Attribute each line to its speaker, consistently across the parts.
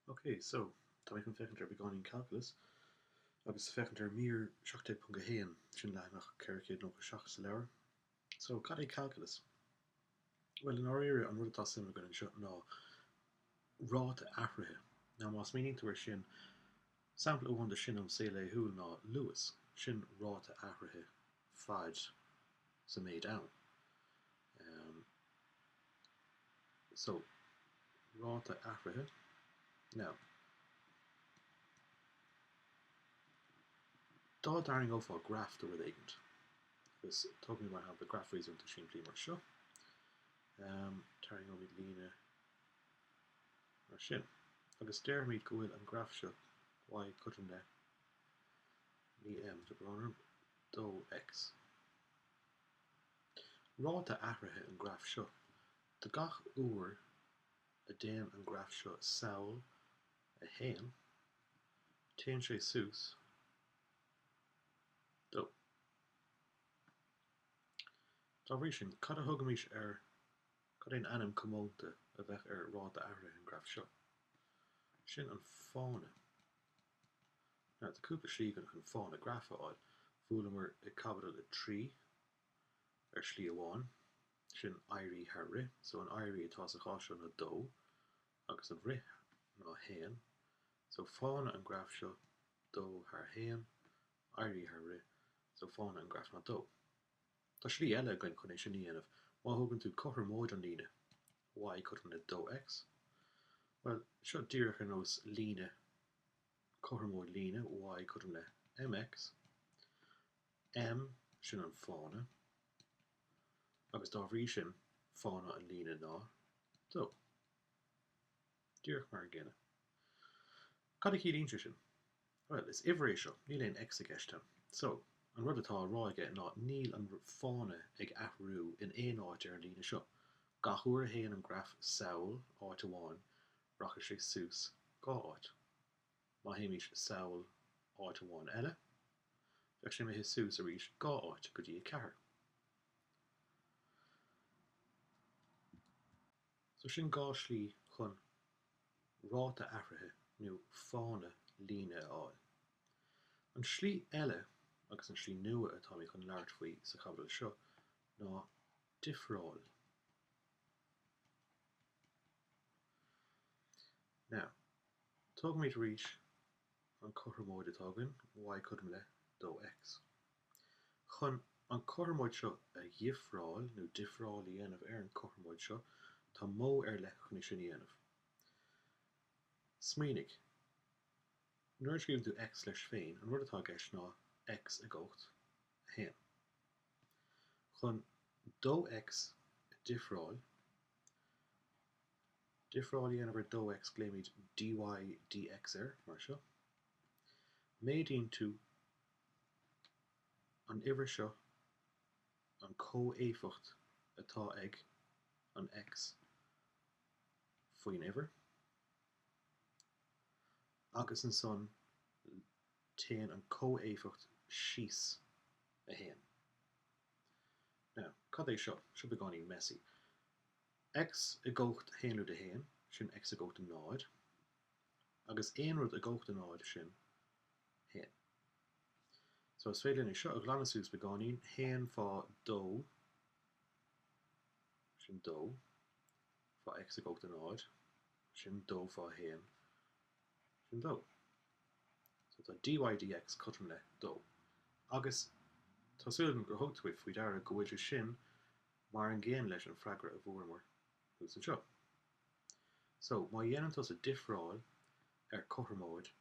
Speaker 1: Ok, so, tá mé chun féachaint ar beagáinín calculus agus féachaint ar mír 17.1, sin leathanach 497 sa leabhar. So, cad é calculus? Bhuel, i ndáiríre, an rud atá suim againn anseo ná ráta athraithe. Now, má smaoiníonn tú air sin, sampla amháin de sin ón saol laethúil ná luas, sin ráta athraithe faid sa méid am. Um, So, ráta athraithe. Now, dá dtarraingeofá graf de rud éigint, agus tógfaimid mar shampla graf réasúnta simplí mar seo, um, tarraingeoimid líne mar sin, agus déarfaimid go bhfuil an graf seo y cothrom le, ní m, tá brón orm, 2x. Ráta athraithe an graf seo. Do gach uair a dtéann an graf seo sall 1, téann sé suas 2. Dá bhrí sin, cad a thugaimis ar, cad é an ainm comónta a bheadh ar ráta athraithe an graf seo? Sin an fána. Now, tá cúpla slí againn chun fána graif a fháil. Bhuaileamar i gCaibidil 3 ar shlí amháin, sin éirí thar rith. So an éirí atá sa chás seo ná 2 agus an rith ná 1. So fána an graf seo 2 thar 1, éirí thar rith, so fána an graf ná 2. Tá slí eile againn chun é sin a dhéanamh, má thógann tú cothromóid an líne, y cothrom le 2x, bhuel, seo díreach ar nós líne, cothromóid líne, y cothrom le mx, m sin an fána, agus dá bhrí sin, fána an líne ná 2. Díreach mar an gcéanna. Cad a chiallaíonn sé sin? Bhuel, is uimhir é seo, níl aon x i gceist ann. So, an rud atá á rá aige ná níl an fána ag athrú in aon áit ar an líne seo. Gach uair a théann an graf sall áit amháin, rachaidh sé suas 2 áit. Má théimid sall áit amháin eile, bheadh sé imithe suas arís 2 áit, go dtí 4. So sin 2 slí chun ráta athraithe nó fána líne a fháil. An slí eile, agus an slí nua atá mé chun labhairt faoi sa chaibidil seo, ná difreáil. Now, tógfaimid arís an cothromóid atá againn, y cothrom le 2x. Chun an cothromóid seo a dhifreáil, nó difreáil a dhéanamh ar an cothromóid seo, tá modh ar leith chun é sin a dhéanamh. Smaoinigh, nuair a scríobhann tú x leis féin, an rud atá i gceist ná x i gcumhacht 1. Chun 2x a difreáil, difreáil a dhéanamh ar 2x, glaoimid dy dx air, mar seo. Méadaíonn tú an uimhir seo an comhéifeacht atá ag an x faoin uimhir, agus ansan téann an comhéifeacht síos 1. Now, cad é seo? Seo beagáinín messy. x i gcumhacht 1 lúide 1, sin x i gcumhacht 0, agus aon rud i gcumhacht 0, sin 1. So is féidir linn é seo a ghlanadh suas beagáinín, 1 fá 2, sin 2, fá x i gcumhacht 0, sin 2 fá 1, sin 2. So tá dy dx cothrom le 2. Agus tá súil agam gur thug tú faoi deara go bhfuil sé sin mar an gcéanna leis an freagra a bhfuaireamar thuas anseo. So má dhéanann tusa difreáil ar cothromóid,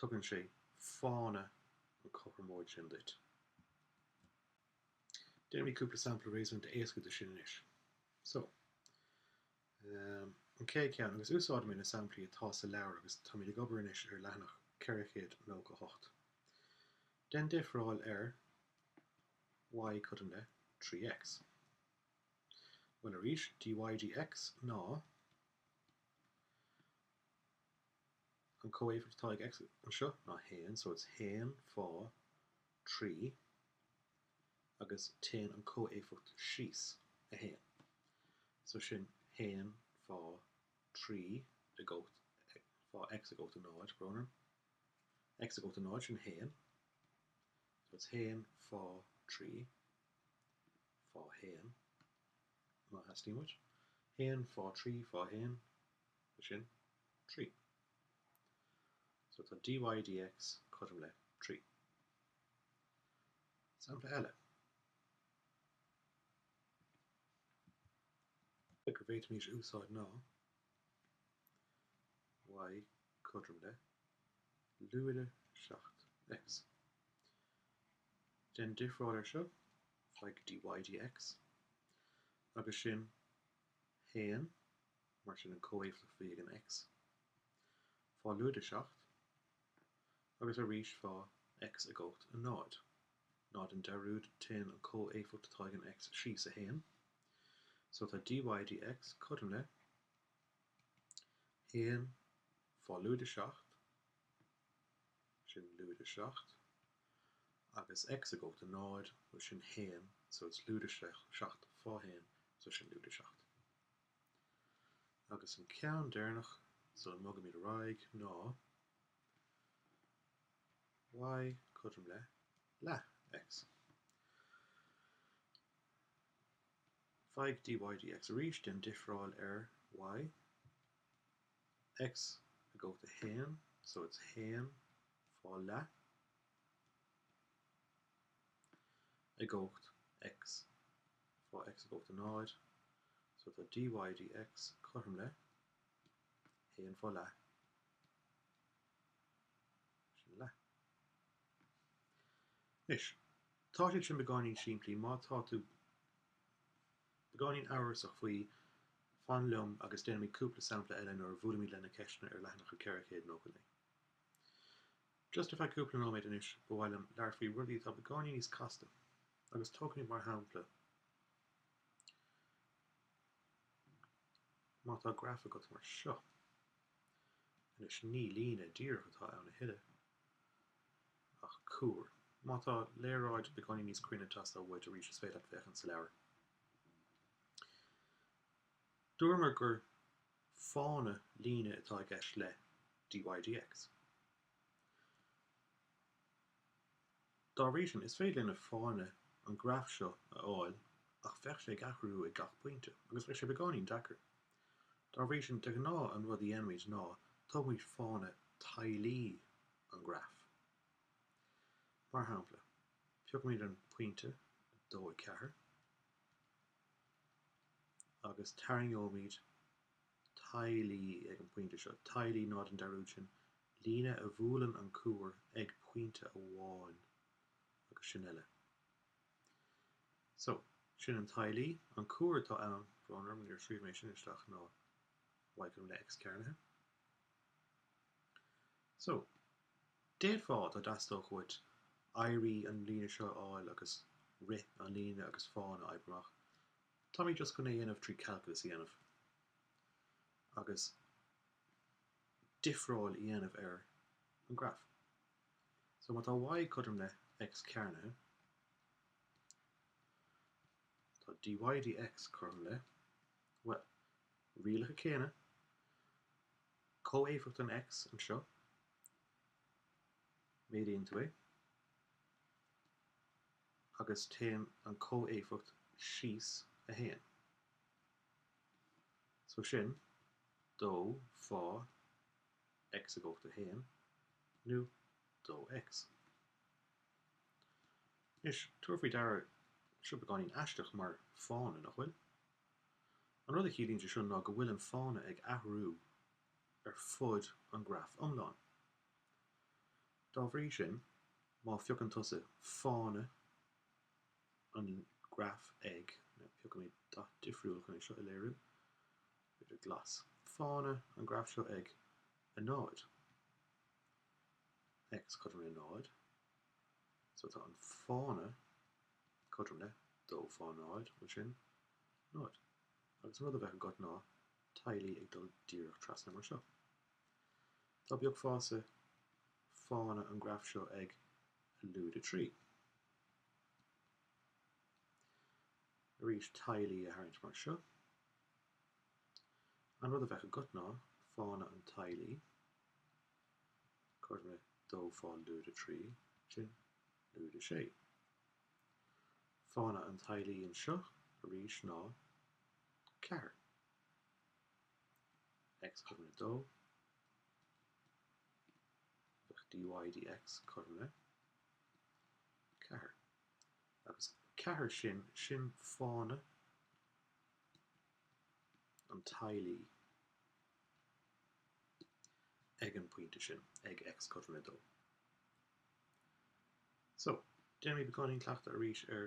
Speaker 1: tugann sé fána an cothromóid sin duit. Déanfaimid cúpla sampla réasúnta éasca de sin anois. So, an chéad cheann, agus úsáidfidh mé na samplaí atá sa leabhar agus táimid ag obair anois ar leathanach 498. Déan difreáil ar y cothrom le 3x. Bhuel arís, dy dx ná An comhéifeacht atá ag x anseo ná 1, so it's 1 fá 3 agus téann an comhéifeacht síos 1. So sin 1 fá 3 i gcumhacht. X ag gabháil a 0, brón orm. X ag gabháil a 0, sin 1. So it's 1 fá 3 fá 1, má theastaíonn uait. 1 fá 3 fá 1, sin 3. So tá dy dx cothrom le 3. Sampla eile. Go bhféadfaimis a úsáid ná y cothrom le lúide 7x. Déan difreáil ar seo, faigh dy dx, agus sin 1, mar sin an comhéifeacht a bhí ag an x, fá lúide 7, agus arís fá x i gcumhacht a 0. Ná déan dearúd, téann an comhéifeacht atá ag an x síos 1. So tá dy dx cothrom le 1 fá lúide 7, sin lúide 7, agus x i gcumhacht a 0, bhuel sin 1, so it's lúide 7 fá 1, so sin lúide 7. Agus an ceann deireanach sula mbogaimid ar aghaidh ná y cothrom le leath x. Faigh dy dx arís, déan difreáil ar y, x i gcumhacht a 1, so it's 1 fá leath i gcumhacht x fá x i gcumhacht a 0, so tá dy dx cothrom le 1 fá leath Sin leath. Anois, tá siad sin beagáinín simplí, má tá tú beagáinín amhrasach faoi, fan liom agus déanfaimid cúpla sampla eile nuair a bhuailimid le na ceisteanna ar leathanach 499. Just ar feadh cúpla nóiméad anois, ba mhaith liom labhairt faoi rudaí atá beagáinín níos casta, agus tógfaimid mar shampla, má tá graf agat mar seo. Anois, ní líne díreach atá ann a thuilleadh, ach cuar. Má tá léaráid beagáinín níos cruinne ag teastáil uait, arís, is féidir leat féachaint sa leabhar. Dúramar gur fána líne atá i gceist le dy dx. Dá bhrí sin, is féidir linn fána an graf seo a fháil ach bheadh sé ag athrú ag gach pointe, agus bheadh sé beagáinín deacair. Dá bhrí sin, de ghnáth an rud a dhéanaimid ná tógaimid fána tadhlaí an graf. Mar shampla, piocfaimid an pointe 2, 4 agus tarraingeoimid tadhlaí ag an bpointe seo. Tadhlaí, ná déan dearúd, sin líne a bhuaileann an cuar ag pointe amháin agus sin uile. So, sin an tadhlaí. An cuar atá ann, brón orm, níor scríobh mé sin isteach, ná y cothrom le x cearnaithe. So, d'fhéadfá, dá dteastódh uait, éirí an líne seo a fháil agus rith an líne agus fána a oibriú amach. Táimid just chun é a dhéanamh trí calculus a dhéanamh agus difreáil a dhéanamh ar an graf. So má tá y cothrom le x cearnaithe, tá dy dx cothrom le, bhuel, rialacha céanna, comhéifeacht an x anseo, méadaíonn tú é, agus téann an comhéifeacht síos 1. So sin 2 fá x i gcumhacht 1 nó 2x. Anois, tabhair faoi deara, seo beagáinín aisteach mar fána, nach bhfuil? An rud a chiallaíonn sé seo ná go bhfuil an fána ag athrú ar fud an graf iomlán. Dá bhrí sin, má phiocann tusa fána an graf ag, now piocfaimid dath difriúil chun é seo a léiriú, b'fhéidir glas, fána an graf seo ag 0, x cothrom le 0, so tá an fána cothrom le 2 fá 0, bhuel sin 0. Agus an rud a bheadh agat ná tadhlaí ag dul díreach trasna mar seo. Dá bpiocfása fána an graf seo ag a lúide 3. Arís tadhlaí a tharraingt mar seo. An rud a bheadh agat ná fána an tadhlaí. Cothrom le 2 fá lúide 3, sin lúide 6. Fána an teaghlaigh anseo arís ná 4. X cothrom le 2. Bheadh dy dx cothrom le 4. Agus 4 sin, sin fána an teaghlaigh ag an bpointe sin, ag x cothrom le 2. So, déanaimid beagáinín cleachtadh arís ar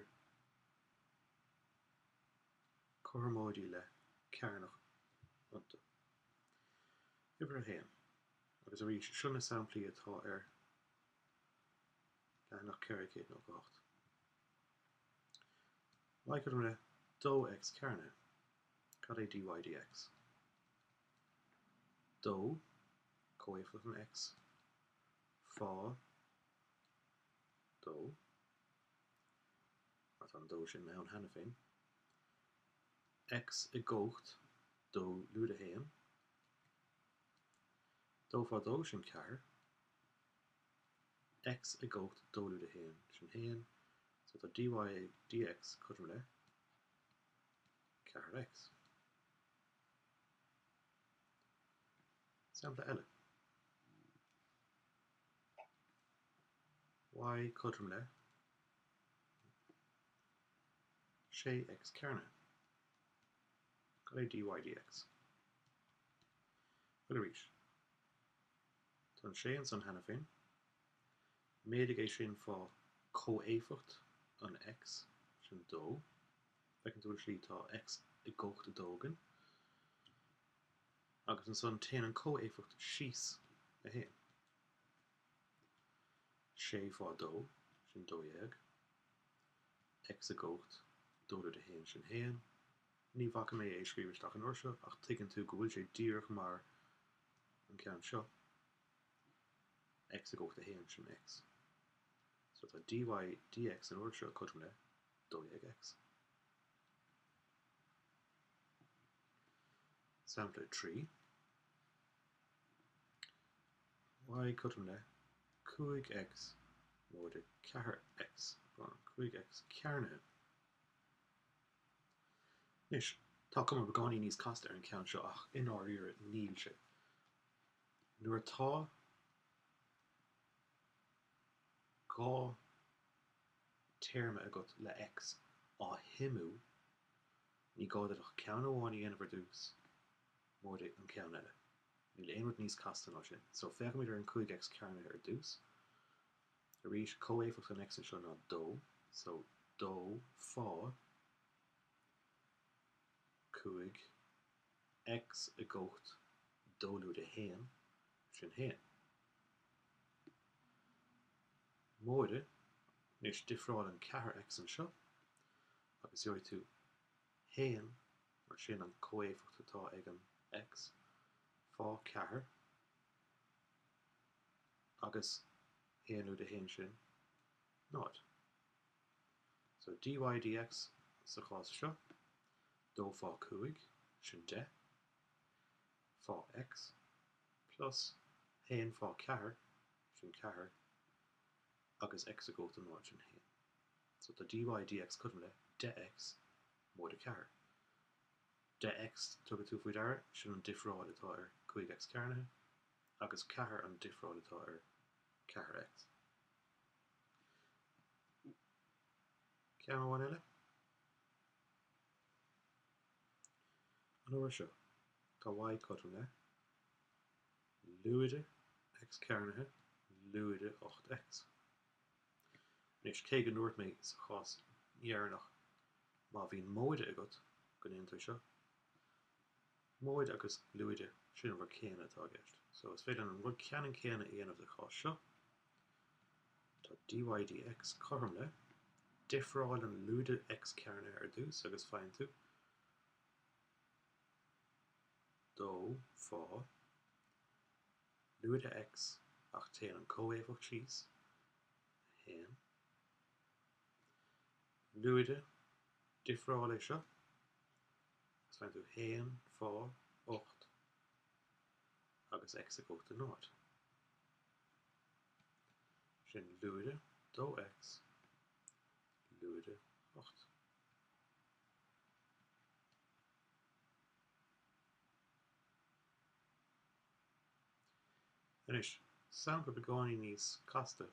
Speaker 1: cothromóidí le cearnach iontu. Uimhir a haon. Agus arís, seo na samplaí atá ar leathanach 498. Y cothrom le 2x cearnaithe. Cad é dy dx? 2, comhéifeacht an x, fá 2, mar tá an 2 sin ann cheana féin, x i gcumhacht 2 lúide 1, 2 fá 2 sin 4, x i gcumhacht 2 lúide 1 sin 1, so tá dy dx cothrom le 4x. Sampla eile. Y cothrom le 6x cearnaithe. Cad é dy dx? Bhuel arís, tá an 6 ansan cheana féin. Méadaigh é sin fá comhéifeacht an x, sin 2. Feiceann tú an slí tá x i gcumhacht 2 againn. Agus ansan téann an comhéifeacht síos 1. 6 fá 2, sin 12. X i gcumhacht 2 lúide 1, sin 1. Ní bhacfaidh mé é a scríobh isteach an uair seo ach tuigeann tú go bhfuil sé díreach mar an ceann seo. X i gcumhacht 1, sin X. So tá dy dx an uair seo cothrom le 12X. Sampla 3. Y cothrom le 5X móide 4X, 5X cearnaithe. Anois, tá cuma beagáinín níos casta ar an cheann seo ach i ndáiríre níl sé. Nuair atá 2 téarma agat le X á shuimiú, ní gá duit ach ceann amháin a dhéanamh ar dtús, móide an ceann eile. Níl aon rud níos casta ná sin. So, féachfaimid ar an 5X cearnaithe ar dtús. Arís, comhéifeacht an X anseo ná 2, so 2 fá 5 X i gcumhacht 2 lúide 1, sin 1. Móide, anois difreáil an 4X anseo agus gheobhaidh tú 1, mar sin an comhéifeacht atá ag an X, fá 4 agus 1 lúide 1 sin 0. So dy dx sa chás seo, 2 fá 5, sin 10, fá X, plus 1 fá 4, sin 4, agus x i gcumhacht 0, sin 1. So tá dy dx cothrom le 10x móide 4. 10x, tugann tú faoi deara, sin an difreáil atá ar 5x cearnaithe, agus 4 an difreáil atá ar 4x. Ceann amháin eile. An uair seo, tá y cothrom le lúide x cearnaithe lúide 8x. Anois, cé go ndúirt mé sa chás dheireanach má bhíonn móide agat go ndéanann tú seo, móide agus lúide, sin an rud céanna atá i gceist. So is féidir linn an rud ceannann céanna a dhéanamh sa chás seo. Tá dy dx cothrom le difreáil an lúide x cearnaithe ar dtús agus faigheann tú 2 fá lúide x ach téann an comhéifeacht síos, 1, lúide, difreáil é seo agus faigheann tú 1 fá 8 agus x i gcumhacht 0. Sin lúide 2x lúide 8. Anois, sampla beagáinín níos casta.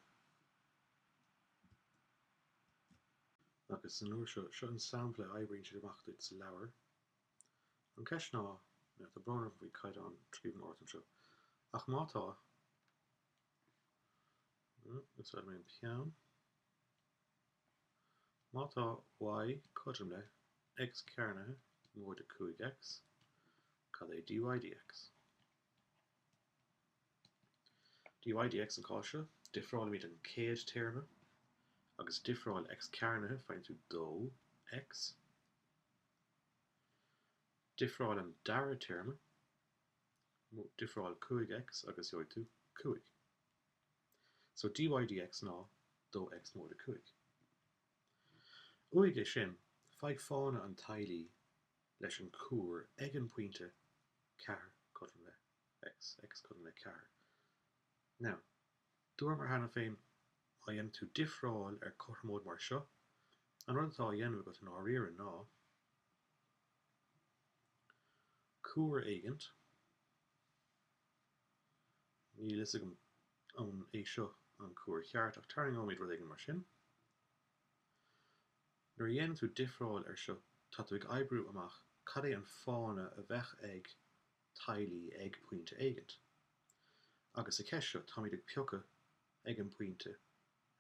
Speaker 1: Agus an uair seo, seo an sampla a oibríonn siad amach duit sa leabhar. An ceist ná, now tá brón orm faoi caighdeán scríbhneoireacht anseo, ach má tá, úsáidfidh mé an peann, má tá y cothrom le x cearnaithe móide 5x, cad é dy dx? Dy dx an cás seo, difreálaimid an chéad téarma agus difreáil x cearnaithe, faigheann tú 2x. Difreáil an dara téarma, difreáil 5x agus gheobhaidh tú 5. So dy dx ná 2x móide 5. Uaidh sin, faigh fána an teaghlaigh leis an cuar ag an bpointe 4 cothrom le x, x cothrom le 4. Now, dúramar cheana féin, má dhéanann tú difreáil ar cothromóid mar seo, an rud atá á dhéanamh agat i ndáiríre ná cuar éigint, níl fhios agam an é seo an cuar cheart ach tarraingeoimid rud éigin mar sin. Nuair a dhéanann tú difreáil ar seo, tá tú ag oibriú amach cad é an fána a bheadh ag teaghlaigh ag pointe éigint. Agus sa cheist seo, táimid ag piocadh ag an bpointe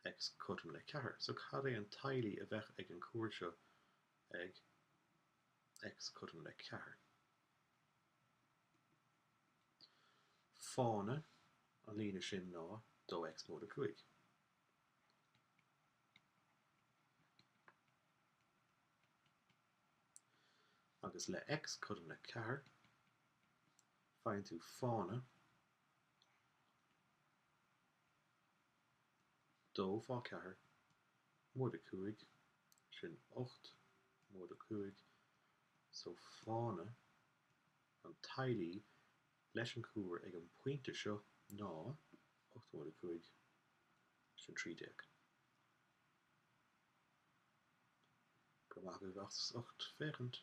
Speaker 1: x cothrom le 4. So cad é an teaghlaigh a bheadh ag an cuar seo ag x cothrom le 4? Fána an líne sin ná 2x móide 5. Agus le x cothrom le 4, faigheann tú fána 2 fá 4 móide 5, sin 8 móide 5, so fána an teaghlaigh leis an cuar ag an bpointe seo ná 8 móide 5, sin 13. Go raibh maith agaibh as ucht féachaint.